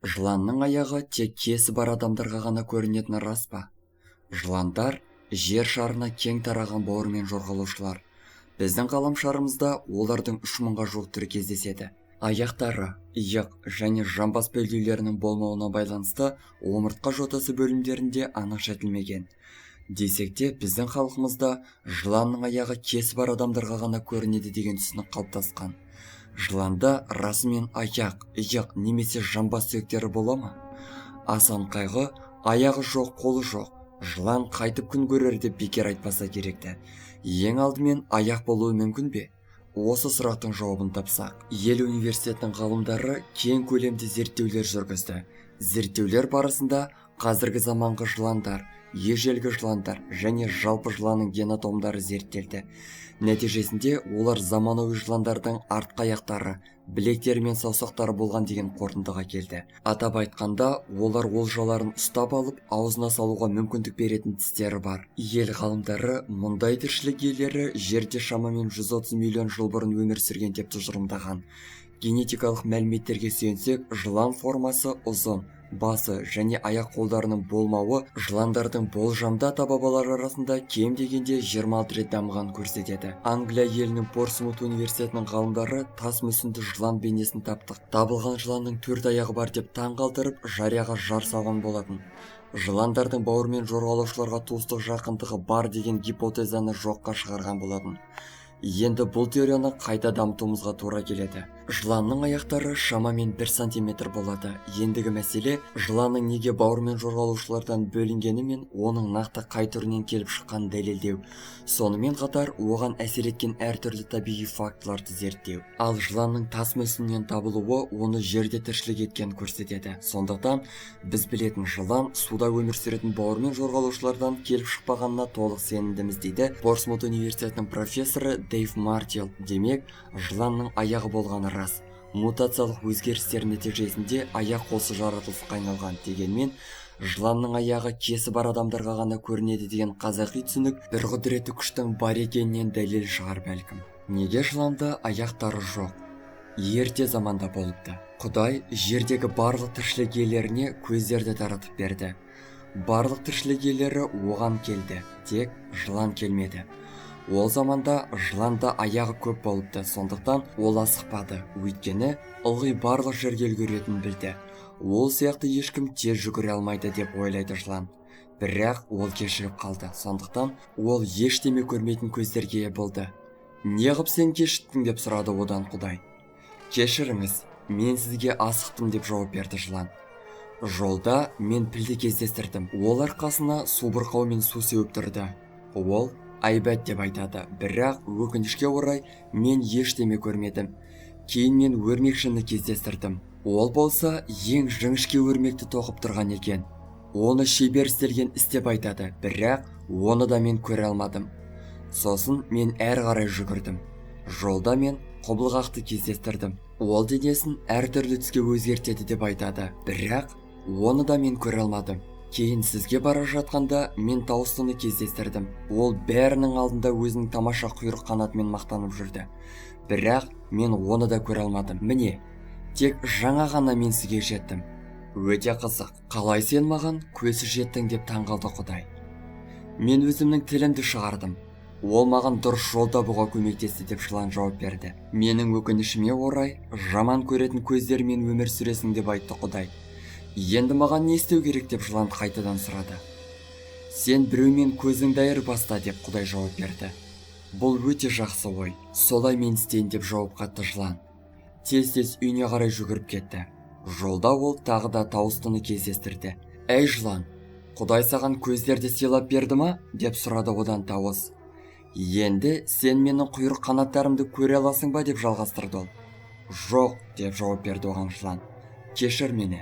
Жыланның аяғы тек киесі бар адамдарға ғана көрінетіні рас па? Жыландар жер шарына кең тараған бауырмен жорғалаушылар. Біздің ғаламшарымызда олардың 3000-ға жуық түрі кездеседі. Аяқтары, иық және жамбас белдеулерінің болмауына байланысты омыртқа жотасы бөлімдерінде анық жетілмеген. Десек те, біздің халқымызда жыланның аяғы киесі бар адамдарға ғана көрінеді деген түсінік қалыптасқан. Жыланда расымен аяқ, иық немесе жамбас сүйектері бола ма? Асан қайғы аяғы жоқ, қолы жоқ, жылан қайтып күн көрер деп бекер айтпаса керекті. Ең алдымен аяқ болуы мүмкін бе? Осы сұрақтың жауабын тапсақ. Йель университетінің ғалымдары кең көлемді зерттеулер жүргізді. Зерттеулер барысында қазіргі заманғы жыландар, ежелгі жыландар және жалпы жыланның генотомдары зерттелді. Нәтижесінде олар заманауи жыландардың артқы аяқтары, білектері мен саусақтары болған деген қорытындыға келді. Атап айтқанда, олар олжаларын ұстап алып, аузына салуға мүмкіндік беретін тістері бар. Ел ғалымдары мұндай тіршілік иелері жерде шамамен 130 миллион жыл бұрын өмір сүрген деп тұжырымдаған. Генетикалық мәліметтерге сүйенсек, жылан формасы ұзын, басы және аяқ қолдарының болмауы жыландардың болжамды ата-бабалары арасында кем дегенде 26 рет дамыған көрсетеді. Англия елінің Портсмут университетінің ғалымдары тас мүсінді жылан бейнесін таптық. Табылған жыланның 4 аяғы бар деп таң қалдырып, жарияға жар салған болатын. Жыландардың бауырмен жорғалаушыларға туыстық жақындығы бар деген гипотезаны жоққа шығарған болатын. Енді бұл теорияны қайта дамытуымызға тура келеді. Жыланның аяқтары шамамен 1 сантиметр болады. Ендігі мәселе жыланның неге бауырмен жорғалаушылардан бөлінгені мен оның нақты қай түрінен келіп шыққанын дәлелдеу. Сонымен қатар оған әсер еткен әртүрлі табиғи фактыларды зерттеу. Ал жыланның тас мүсінінен табылуы оны жерде тіршілік еткенін көрсетеді. Сондықтан біз білетін жылан суда өмір сүретін бауырмен жорғалаушылардан келіп шықпағанына толық сенімдіміз, дейді Портсмут университетінің профессоры Дэйв Мартил. Демек, жыланның аяғы болғаны рас. Мутациялық өзгерістер нәтижесінде аяқ қолсыз жаратылысқа айналған. Дегенмен, жыланның аяғы киесі бар адамдарға ғана көрінеді деген қазақи түсінік бір құдіретті күштің бар екенінен дәлел шығар бәлкім. Неге жыланда аяқтары жоқ? Ерте заманда болыпты. Құдай жердегі барлық тіршілік иелеріне көздерді таратып берді. Барлық тіршілік иелері оған келді, тек жылан келмеді. Ол заманда жыланда аяғы көп болыпты, сондықтан ол асықпады, өйткені ылғи барлық жерге үлгеретінін білді. Ол сияқты ешкім тез жүгіре алмайды деп ойлайды жылан. Бірақ ол кешігіп қалды, сондықтан ол ештеме көрмейтін көздерге ие болды. Неғып сен кешіктің деп сұрады одан Құдай. Кешіріңіз, мен сізге асықтым деп жауап берді жылан. Жолда мен пілді кездестірдім. Ол арқасына су бұрқаумен су сеуіп тұрды. Ол айбат деп айтады, бірақ өкінішке орай мен ештеме көрмедім. Кейін мен өрмекшіні кездестірдім. Ол болса ең жіңішке өрмекті тоқып тұрған екен. Оны шебер істелген іс деп айтады, бірақ оны да мен көре алмадым. Сосын мен әрі қарай жүгірдім. Жолда мен құбылғақты кездестірдім. Ол денесін әртүрлі түске өзгертеді деп айтады, бірақ оны да мен көре алмадым. Кейін сізге бара жатқанда мен тауыстыны кездестірдім. Ол бәрінің алдында өзінің тамаша құйрық қанатымен мақтанып жүрді. Бірақ мен оны да көре алмадым. Міне, тек жаңа ғана мен сізге жеттім. Өте қызық. Қалай сен маған көзі жеттің деп таңғалды Құдай. Мен өзімнің тілімді шығардым. Ол маған дұрыс жол табуға көмектесті деп жылан жауап берді. Менің өкінішіме орай, жаман көретін көздермен өмір сүресің деп айтты Құдай. Енді маған не істеу керек деп жылан қайтадан сұрады. Сен біреумен көзіңді айырбаста деп Құдай жауап берді. Бұл өте жақсы ой. Солай мен істейін деп жауап қатты жылан. Тез-тез үйіне қарай жүгіріп кетті. Жолда ол тағы да тауыстыны кездестірді. Әй жылан, Құдай саған көздерді сыйлап берді ма? Деп сұрады одан тауыс. Енді сен менің құйрық қанаттарымды көре аласың ба деп жалғастырды ол. Жоқ, деп жауап берді оған жылан. Кешір мені.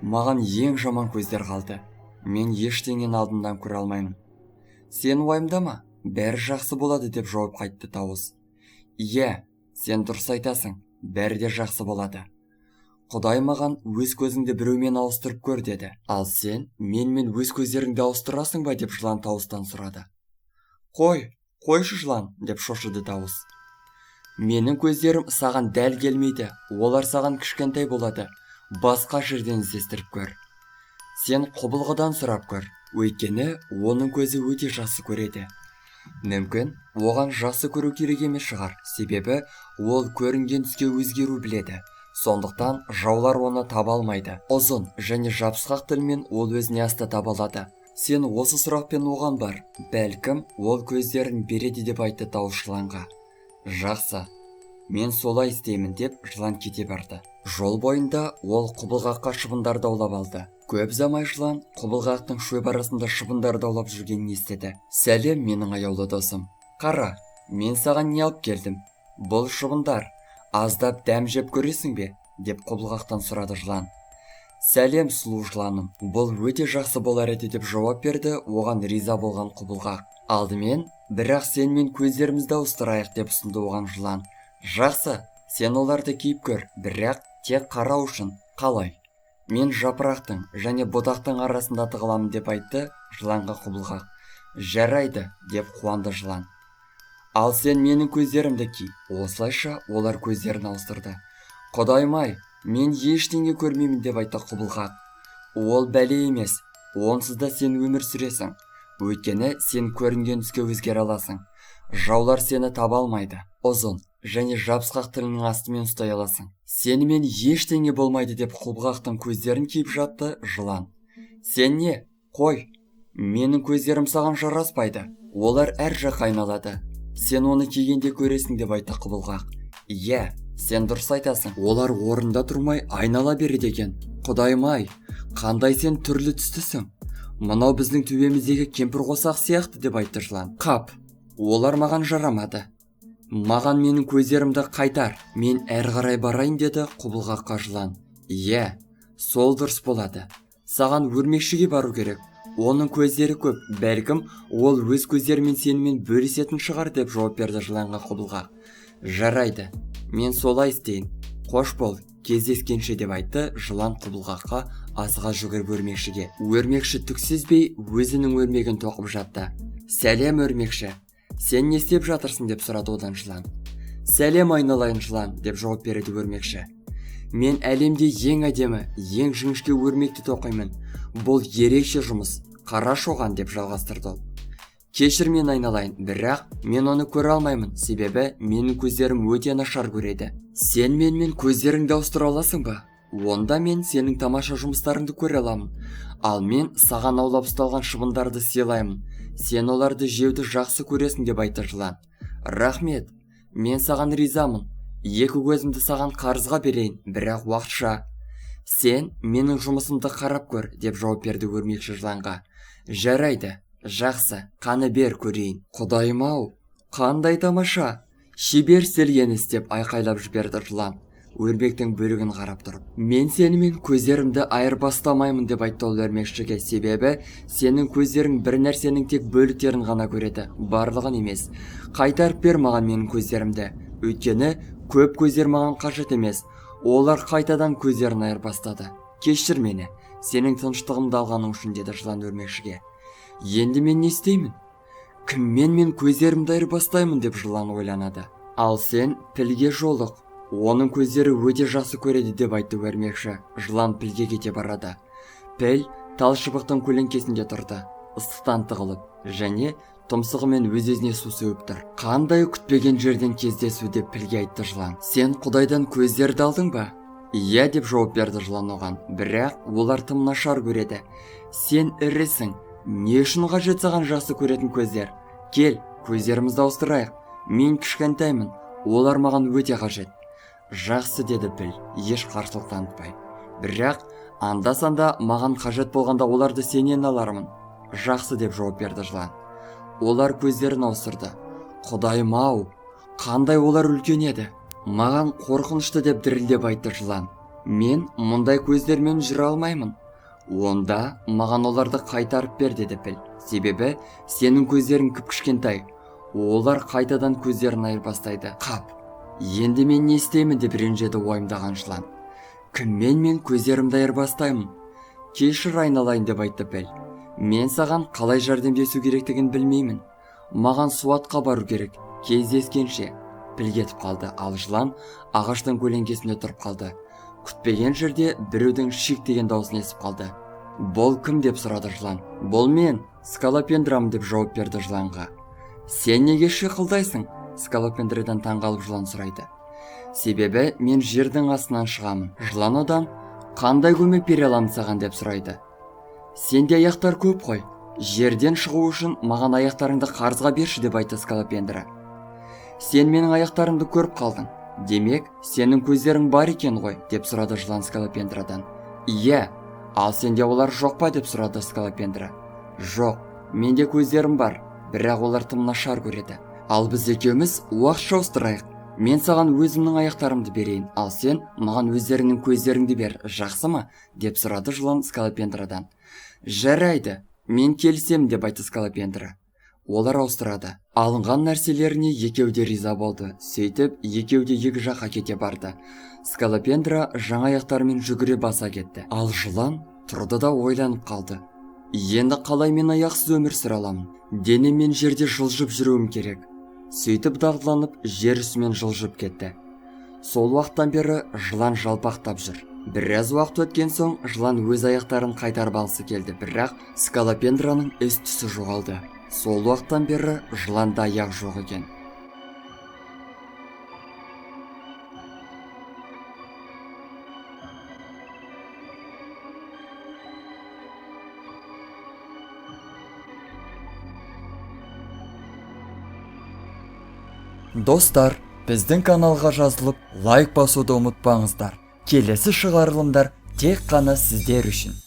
Маған ең жаман көздер қалды. Мен ештеңені алдымдан көре алмаймын. Сен уайымдама, бәрі жақсы болады деп жауап қайтты тауыс. Иә, сен дұрыс айтасың, бәрі де жақсы болады. Құдай маған өз көзіңді біреумен ауыстырып көр деді. Ал сен менімен өз көздеріңді ауыстырасың ба деп жылан тауыстан сұрады. Қой, қойшы жылан деп шошыды тауыс. Менің көздерім саған дәл келмейді, олар саған кішкентай болады. Басқа жерден іздестіріп көр. Сен құбылғыдан сұрап көр, өйткені оның көзі өте жақсы көреді. Мүмкін, оған жақсы көру керек емес шығар, себебі ол көрінген түске өзгеру біледі. Сондықтан жаулар оны таба алмайды. Ұзын және жабысқақ тілмен ол өзіне асты таба алады. Сен осы сұрақпен оған бар, бәлкім ол көздерін береді деп айтты дауыс жыланға. Жақсы, мен солай істеймін деп жылан кете барды. Жол бойында ол құбылғаққа шыбындарды аулап алды. Көп ұзамай жылан құбылғақтың шөп арасында шыбындарды аулап жүргенін естіді. Сәлем, менің аяулы досым. Қара, мен саған не алып келдім? Бұл шыбындар. Аздап дәм жеп көресің бе? Деп құбылғақтан сұрады жылан. Сәлем, сұлу жыланым. Бұл өте жақсы болар еді деп жауап берді оған риза болған құбылғақ. Алдымен, бірақ сен мен көздерімізді ауыстырайық деп ұсынды оған жылан. Жақсы, сен оларды киіп көр, бірақ тек қарау үшін. Қалай? Мен жапырақтың және бұтақтың арасында тығыламын деп айтты жыланға құбылғақ. Жарайды, деп қуанды жылан. Ал сен менің көздерімді ки. Осылайша олар көздерін ауыстырды. Құдайым-ай, мен ештеңе көрмеймін деп айтты құбылғақ. Ол бәле емес, онсыз да сен өмір сүресің. Өйткені сен көрінген түске өзгере аласың. Жаулар сені таба алмайды. Ұзын және жабысқақ тілінің астымен ұстай аласың. Сенімен ештеңе болмайды деп құбылғақтың көздерін киіп жатты жылан. Сен не? Қой. Менің көздерім саған жараспайды. Олар әр жаққа айналады. Сен оны кигенде көресің деп айтты құбылғақ. Иә, сен дұрыс айтасың. Олар орында тұрмай айнала береді екен. Құдайым-ай, қандай сен түрлі түстісің. Мынау біздің төбеміздегі кемпір қосақ сияқты деп айтты жылан. Қап, олар маған жарамады. Маған менің көздерімді қайтар, мен әрі қарай барайын деді құбылғаққа жылан. Иә, сол дұрыс болады. Саған өрмекшіге бару керек. Оның көздері көп, бәлкім ол өз көздерімен сенімен бөлісетін шығар деп жауап берді жыланға құбылғақ. Жарайды, мен солай істейін. Қош бол, кездескенше деп айтты жылан құбылғаққа асыға жүгіріп өрмекшіге. Өрмекші түк сезбей өзінің өрмегін тоқып жатты. Сәлем, өрмекші. Сен не істеп жатырсың деп сұрады одан жылан. Сәлем, айналайын жылан деп жауап берді өрмекші. Мен әлемде ең әдемі, ең жіңішке өрмекті тоқимын. Бұл ерекше жұмыс. Қарашы оған деп жалғастырды ол. Кешір мен айналайын, бірақ мен оны көре алмаймын, себебі менің көздерім өте нашар көреді. Сен менімен көздеріңді ауыстыра аласың ба? Онда мен сенің тамаша жұмыстарыңды көре аламын. Ал мен саған аулап ұсталған шыбындарды сыйлаймын. Сен оларды жеуді жақсы көресің деп айтты жылан. Рахмет, мен саған ризамын. Екі көзімді саған қарызға берейін, бірақ уақытша. Сен менің жұмысымды қарап көр, деп жауап берді өрмекші жыланға. Жарайды, жақсы, қаны бер көрейін. Құдайым-ау, қандай тамаша! Шебер істелген іс деп айқайлап жіберді жылан. Өрмектің бөлігін қарап тұрып. Мен сенімен көздерімді айырбастамаймын деп айтты ол өрмекшіге, себебі сенің көздерің бір нәрсенің тек бөліктерін ғана көреді, барлығын емес. Қайтарып бер маған менің көздерімді, өйткені көп көздер маған қажет емес. Олар қайтадан көздерін айырбастады. Кешір мені, сенің тыныштығымды алғаның үшін деді жылан өрмекшіге. Енді мен не істеймін? Кіммен мен көздерімді айырбастаймын деп жылан ойланады. Ал сен пілге жолық. Оның көздері өте жақсы көреді деп айтты өрмекші. Жылан пілге кете барады. Піл тал шыбықтың көлеңкесінде тұрды, ыстықтан тығылып, және тұмсығымен өз-өзіне су сеуіп тұр. Қандай күтпеген жерден кездесу деп пілге айтты жылан. Сен Құдайдан көздерді алдың ба? Иә деп жауап берді жылан оған. Бірақ олар тым нашар көреді. Сен ірісің. Не үшін қажет саған жақсы көретін көздер? Кел, көздерімізді ауыстырайық. Мен кішкентаймын. Олар маған өте қажет. Жақсы деді піл, еш қарсылық танытпай. Бірақ анда-санда маған қажет болғанда оларды сенен алармын. Жақсы деп жауап берді жылан. Олар көздерін ауыстырды. Құдайым-ау, қандай олар үлкен еді. Маған қорқынышты деп дірілдеп айтты жылан. Мен мұндай көздермен жүре алмаймын. Онда маған оларды қайтарып бер деді піл. Себебі сенің көздерің кіп-кішкентай. Олар қайтадан көздерін айырбастайды. Қап, енді мен не істеймін деп ренжіді уайымдаған жылан. Кіммен мен көздерімді айырбастаймын? Кешір айналайын деп айтты піл. Мен саған қалай жәрдемдесу керектігін білмеймін. Маған суатқа бару керек. Кездескенше. Піл кетіп қалды, ал жылан ағаштың көлеңкесінде тұрып қалды. Күтпеген жерде біреудің шик деген даусын естіп қалды. Бұл кім деп сұрады жылан. Бұл мен, Сколопендрам деп жауап берді жыланға. Сен неге шиқылдайсың? Сколопендрадан таңғалып жылан сұрайды. Себебі мен жердің астынан шығамын. Жылан одан қандай көмек бере аламын саған деп сұрайды. Сенде аяқтар көп қой. Жерден шығу үшін маған аяқтарыңды қарызға берші деп айтты Сколопендра. Сен менің аяқтарымды көріп қалдың. Демек, сенің көздерің бар екен ғой, деп сұрады жылан Сколопендрадан. Иә, ал сенде олар жоқ па деп сұрады Сколопендра. Жоқ, менде көздерім бар, бірақ олар тым нашар көреді. Ал біз екеуміз уақытша ауыстырайық. Мен саған өзімнің аяқтарымды берейін, ал сен маған өздеріңнің көздеріңді бер, жақсы ма? Деп сұрады жылан Сколопендрадан. Жарайды, мен келісемін деп айтты Сколопендра. Олар ауыстырады. Алынған нәрселеріне екеуі де риза болды. Сөйтіп, екеуі де екі жаққа кете барды. Сколопендра жаңа аяқтарымен жүгіре баса кетті. Ал жылан тұрды да ойланып қалды. Енді қалай мен аяқсыз өмір сүре аламын? Денеммен жерде жылжып жүруім керек. Сөйтіп дағдыланып, жер үстімен жылжып кетті. Сол уақыттан бері жылан жалпақтап жүр. Біраз уақыт өткен соң жылан өз аяқтарын қайтарып алғысы келді, бірақ Сколопендраның із-түсі жоғалды. Сол уақыттан бері жыланда аяқ жоқ екен. Достар, біздің каналға жазылып, лайк басуды ұмытпаңыздар. Келесі шығарылымдар тек қана сіздер үшін.